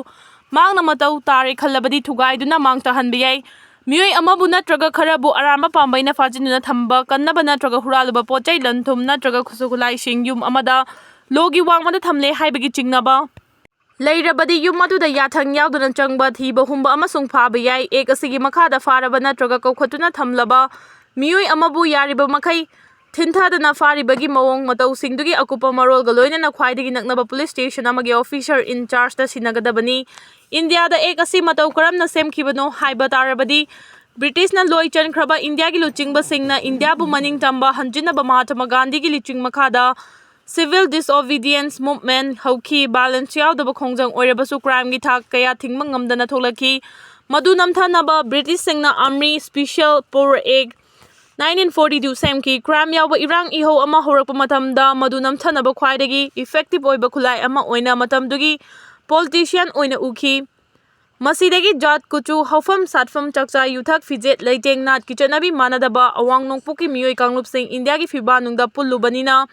ꯃꯍꯥꯛꯅ ꯃꯇꯧ ꯇꯥꯔꯦ ꯈꯜꯂꯕꯗꯤ ꯊꯨꯒꯥꯏꯗꯨꯅ ꯃꯥꯡ ꯇꯥꯍꯟꯕ ꯌꯥꯏ꯫ ꯃꯤꯑꯣꯏ ꯑꯃꯕꯨ ꯅꯠꯇ꯭ꯔꯒ ꯈꯔꯕꯨ ꯑꯔꯥꯟꯕ ꯄꯥꯝꯕꯩꯅ ꯐꯥꯖꯤꯟꯗꯨꯅ ꯊꯝꯕ, ꯀꯟꯅꯕ ꯅꯠꯇ꯭ꯔꯒ ꯍꯨꯔꯥꯜꯂꯨꯕ ꯄꯣꯠ ꯆꯩ, ꯂꯟ ꯊꯨꯝ ꯅꯠꯇ꯭ꯔꯒ ꯈꯨꯠꯁꯨ ꯈꯨꯠꯂꯥꯏꯁꯤꯡ ꯌꯨꯝ ꯑꯃꯗ ꯂꯣꯒꯤ ꯋꯥꯡꯃꯗ ꯊꯝꯂꯦ ꯍꯥꯏꯕꯒꯤ ꯆꯤꯡꯅꯕ ꯂꯩꯔꯕꯗꯤ ꯌꯨꯝ ꯑꯗꯨꯗ ꯌꯥꯊꯪ ꯌꯥꯎꯗꯅ ꯆꯪꯕ, ꯊꯤꯕ ꯍꯨꯝꯕ ꯑꯃꯁꯨꯡ ꯐꯥꯕ ꯌꯥꯏ꯫ ꯑꯦꯛ ꯑꯁꯤꯒꯤ ꯃꯈꯥꯗ ꯐꯥꯔꯕ ꯅꯠꯇ꯭ꯔꯒ ꯀꯧꯈꯠꯇꯨꯅ ꯊꯝꯂꯕ ꯃꯤꯑꯣꯏ ꯑꯃꯕꯨ ꯌꯥꯔꯤꯕ ꯃꯈꯩ ꯊꯤꯟꯊꯗꯅ ꯐꯥꯔꯤꯕꯒꯤ ꯃꯑꯣꯡ ꯃꯇꯧꯁꯤꯡꯗꯨꯒꯤ ꯑꯀꯨꯞꯄ ꯃꯔꯣꯜꯒ ꯂꯣꯏꯅꯅ ꯈ꯭ꯋꯥꯏꯗꯒꯤ ꯅꯛꯅꯕ ꯄꯨꯂꯤꯁ ꯁ꯭ꯇꯦꯁꯟ ꯑꯃꯒꯤ ꯑꯣꯐꯤꯁꯔ ꯏꯟ ꯆꯥꯔꯖꯇ ꯁꯤꯟꯅꯒꯗꯕꯅꯤ꯫ ꯏꯟꯗꯤꯌꯥꯗ ꯑꯦꯛ ꯑꯁꯤ ꯃꯇꯧ ꯀꯔꯝꯅ ꯁꯦꯝꯈꯤꯕꯅꯣ ꯍꯥꯏꯕ ꯇꯥꯔꯕꯗꯤ, ꯕ꯭ꯔꯤꯇꯤꯁꯅ ꯂꯣꯏ ꯆꯟꯈ꯭ꯔꯕ ꯏꯟꯗꯤꯌꯥꯒꯤ ꯂꯨꯆꯤꯡꯕꯁꯤꯡꯅ ꯏꯟꯗꯤꯌꯥꯕꯨ ꯃꯅꯤꯡ ꯇꯝꯕ ꯍꯟꯖꯤꯟꯅꯕ ꯃꯍꯥꯇꯃꯥ ꯒꯥꯟꯙꯤꯒꯤ ꯂꯨꯆꯤꯡ ꯃꯈꯥꯗ civil disobedience movement ꯍꯧꯈꯤ꯫ Violence ꯌꯥꯎꯗꯕ ꯈꯣꯡꯖꯪ ꯑꯣꯏꯔꯕꯁꯨ crimeꯒꯤ ꯊꯥꯛ ꯀꯌꯥ ꯊꯤꯡꯕ ꯉꯝꯗꯅ ꯊꯣꯛꯂꯛꯈꯤ꯫ ꯃꯗꯨ ꯅꯝꯊꯅꯕ ꯕ꯭ꯔꯤꯇꯤꯁꯁꯤꯡꯅ Army Special Powers Act nineteen forty two ꯁꯦꯝꯈꯤ꯫ Crime ꯌꯥꯎꯕ ꯏꯔꯥꯡ ꯏꯍꯧ ꯑꯃ ꯍꯧꯔꯛꯄ ꯃꯇꯝꯗ ꯃꯗꯨ ꯅꯝꯊꯅꯕ ꯈ꯭ꯋꯥꯏꯗꯒꯤ effective ꯑꯣꯏꯕ ꯈꯨꯠꯂꯥꯏ ꯑꯃ ꯑꯣꯏꯅ ꯃꯇꯝꯗꯨꯒꯤ politician ꯑꯣꯏꯅ ꯎꯈꯤ꯫ ꯃꯁꯤꯗꯒꯤ ꯖꯥꯠ, ꯀꯨꯆꯨ, ꯍꯧꯐꯝ ꯁꯥꯠꯐꯝ, ꯆꯥꯛꯆꯥ ꯌꯨꯊꯛ, ꯐꯤꯖꯦꯠ ꯂꯩꯇꯦꯡ, ꯅꯥꯠꯀꯤ ꯆꯠꯅꯕꯤ ꯃꯥꯟꯅꯗꯕ ꯑꯋꯥꯡ ꯅꯣꯡꯄꯣꯛꯀꯤ ꯃꯤꯑꯣꯏ ꯀꯥꯡꯂꯨꯞꯁꯤꯡ ꯏꯟꯗꯤꯌꯥꯒꯤ ꯐꯤꯕꯥꯅꯨꯡꯗ ꯄꯨꯜꯂꯨꯕꯅꯤꯅ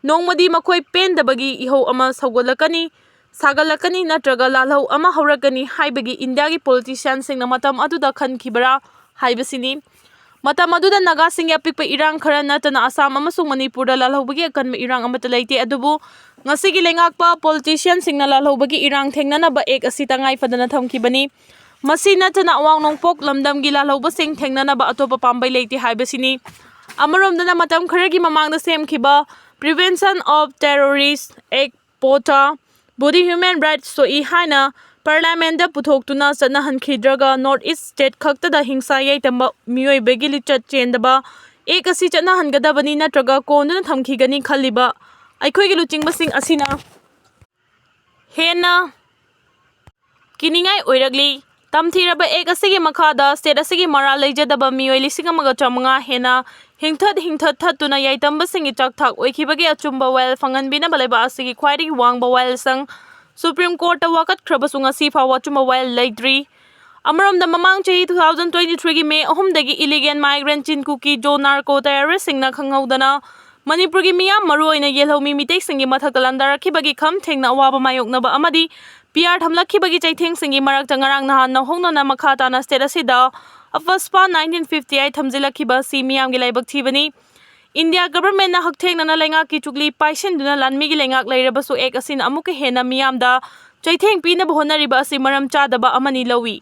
ꯅꯣꯡꯃꯗꯤ ꯃꯈꯣꯏ ꯄꯦꯟꯗꯕꯒꯤ ꯏꯍꯧ ꯑꯃ ꯁꯧꯒꯠꯂꯛꯀꯅꯤ, ꯁꯥꯒꯠꯂꯛꯀꯅꯤ ꯅꯠꯇ꯭ꯔꯒ ꯂꯥꯜꯍꯧ ꯑꯃ ꯍꯧꯔꯛꯀꯅꯤ ꯍꯥꯏꯕꯒꯤ ꯏꯟꯗꯤꯌꯥꯒꯤ politicianꯁꯤꯡꯅ ꯃꯇꯝ ꯑꯗꯨꯗ ꯈꯟꯈꯤꯕ꯭ꯔꯥ ꯍꯥꯏꯕꯁꯤꯅꯤ꯫ ꯃꯇꯝ ꯑꯗꯨꯗ ꯅꯥꯒꯥꯁꯤꯡꯒꯤ ꯑꯄꯤꯛꯄ ꯏꯔꯥꯡ ꯈꯔ ꯅꯠꯇꯅ ꯑꯁꯥꯝ ꯑꯃꯁꯨꯡ ꯃꯅꯤꯄꯨꯔꯗ ꯂꯥꯜꯍꯧꯕꯒꯤ ꯑꯀꯟꯕ ꯏꯔꯥꯡ ꯑꯃꯠꯇ ꯂꯩꯇꯦ꯫ ꯑꯗꯨꯕꯨ ꯉꯁꯤꯒꯤ ꯂꯩꯉꯥꯛꯄ politicianꯁꯤꯡꯅ ꯂꯥꯜꯍꯧꯕꯒꯤ ꯏꯔꯥꯡ ꯊꯦꯡꯅꯅꯕ ꯑꯦꯛ ꯑꯁꯤ ꯇꯉꯥꯏ ꯐꯗꯅ ꯊꯝꯈꯤꯕꯅꯤ꯫ ꯃꯁꯤ ꯅꯠꯇꯅ ꯑꯋꯥꯡ ꯅꯣꯡꯄꯣꯛ ꯂꯝꯗꯝꯒꯤ ꯂꯥꯜꯍꯧꯕꯁꯤꯡ ꯊꯦꯡꯅꯅꯕ ꯑꯇꯣꯞꯄ ꯄꯥꯝꯕꯩ ꯂꯩꯇꯦ ꯍꯥꯏꯕꯁꯤꯅꯤ꯫ ꯑꯃꯔꯣꯝꯗꯅ ꯃꯇꯝ ꯈꯔꯒꯤ ꯃꯃꯥꯡꯗ ꯁꯦꯝꯈꯤꯕ Prevention of Terrorist Act, POTA, ꯕꯨꯗꯤ human rights ꯁꯣꯛꯏ ꯍꯥꯏꯅ parliamentꯗ ꯄꯨꯊꯣꯛꯇꯨꯅ ꯆꯠꯅꯍꯟꯈꯤꯗ꯭ꯔꯒ North East state ꯈꯛꯇꯗ ꯍꯤꯡꯁꯥ ꯌꯥꯏꯇꯝꯕ ꯃꯤꯑꯣꯏꯕꯒꯤ ꯂꯤꯆꯠ ꯆꯦꯟꯗꯕ ꯑꯦꯛ ꯑꯁꯤ ꯆꯠꯅꯍꯟꯒꯗꯕꯅꯤ ꯅꯠꯇ꯭ꯔꯒ ꯀꯣꯟꯗꯨꯅ ꯊꯝꯈꯤꯒꯅꯤ ꯈꯜꯂꯤꯕ ꯑꯩꯈꯣꯏꯒꯤ ꯂꯨꯆꯤꯡꯕꯁꯤꯡ ꯑꯁꯤꯅ ꯍꯦꯟꯅ ꯀꯤꯅꯤꯡꯉꯥꯏ ꯑꯣꯏꯔꯛꯂꯤ꯫ ꯇꯝꯊꯤꯔꯕ ꯑꯦꯛ ꯑꯁꯤꯒꯤ ꯃꯈꯥꯗ state ꯑꯁꯤꯒꯤ ꯃꯔꯥꯜ ꯂꯩꯖꯗꯕ ꯃꯤꯑꯣꯏ ꯂꯤꯁꯤꯡ ꯑꯃꯒ ꯆꯥꯃꯉꯥ ꯍꯦꯟꯅ ꯍꯤꯡꯊꯠ ꯍꯤꯡꯊꯠ ꯊꯠꯇꯨꯅ ꯌꯥꯏꯇꯝꯕꯁꯤꯡꯒꯤ ꯆꯥꯛꯊꯥꯛ ꯑꯣꯏꯈꯤꯕꯒꯤ ꯑꯆꯨꯝꯕ ꯋꯥꯌꯦꯜ ꯐꯪꯍꯟꯕꯤꯅꯕ ꯂꯩꯕꯥꯛ ꯑꯁꯤꯒꯤ ꯈ꯭ꯋꯥꯏꯗꯒꯤ ꯋꯥꯡꯕ ꯋꯥꯌꯦꯜꯁꯪ Supreme Courtꯇ ꯋꯥꯀꯠꯈ꯭ꯔꯕꯁꯨ ꯉꯁꯤ ꯐꯥꯎꯕ ꯑꯆꯨꯝꯕ ꯋꯥꯌꯦꯜ ꯂꯩꯇ꯭ꯔꯤ꯫ ꯑꯃꯔꯣꯝꯗ ꯃꯃꯥꯡ ꯆꯍꯤ two thousand twenty threeꯒꯤ May ꯑꯍꯨꯝꯗꯒꯤ illegal migrant Chin Kuki Zo narco terroristꯁꯤꯡꯅ ꯈꯪꯍꯧꯗꯅ ꯃꯅꯤꯄꯨꯔꯒꯤ ꯃꯤꯌꯥꯝ, ꯃꯔꯨꯑꯣꯏꯅ ꯌꯦꯜꯍꯧꯃꯤ ꯃꯤꯇꯩꯁꯤꯡꯒꯤ ꯃꯊꯛꯇ ꯂꯥꯟꯗꯥꯔꯛꯈꯤꯕꯒꯤ ꯈꯝ ꯊꯦꯡꯅ ꯑꯋꯥꯕ ꯃꯥꯌꯣꯛꯅꯕ ꯑꯃꯗꯤ ꯄꯤ ꯑꯥꯔ ꯊꯝꯂꯛꯈꯤꯕꯒꯤ ꯆꯩꯊꯦꯡꯁꯤꯡꯒꯤ ꯃꯔꯛꯇ ꯉꯔꯥꯡ ꯅꯍꯥꯟ ꯅꯧꯍꯧꯅꯅ ꯃꯈꯥ ꯇꯥꯅ ꯁ꯭ꯇꯦꯠ ꯑꯁꯤꯗ ꯑꯐꯁꯄꯥ nineteen fifty eight ꯊꯝꯖꯤꯜꯂꯛꯈꯤꯕ ꯑꯁꯤ ꯃꯤꯌꯥꯝꯒꯤ ꯂꯥꯏꯕꯛ ꯊꯤꯕꯅꯤ꯫ ꯏꯟꯗꯤꯌꯥ ꯒꯚꯔꯟꯃꯦꯟꯠꯅ ꯍꯛꯊꯦꯡꯅꯅ ꯂꯩꯉꯥꯛꯀꯤ ꯆꯨꯛꯂꯤ ꯄꯥꯏꯁꯤꯟꯗꯨꯅ ꯂꯥꯟꯃꯤꯒꯤ ꯂꯩꯉꯥꯛ ꯂꯩꯔꯕꯁꯨ ꯑꯦꯛ ꯑꯁꯤꯅ ꯑꯃꯨꯛꯀ ꯍꯦꯟꯅ ꯃꯤꯌꯥꯝꯗ ꯆꯩꯊꯦꯡ ꯄꯤꯅꯕ ꯍꯣꯠꯅꯔꯤꯕ ꯑꯁꯤ ꯃꯔꯝ ꯆꯥꯗꯕ ꯑꯃꯅꯤ ꯂꯧꯏ꯫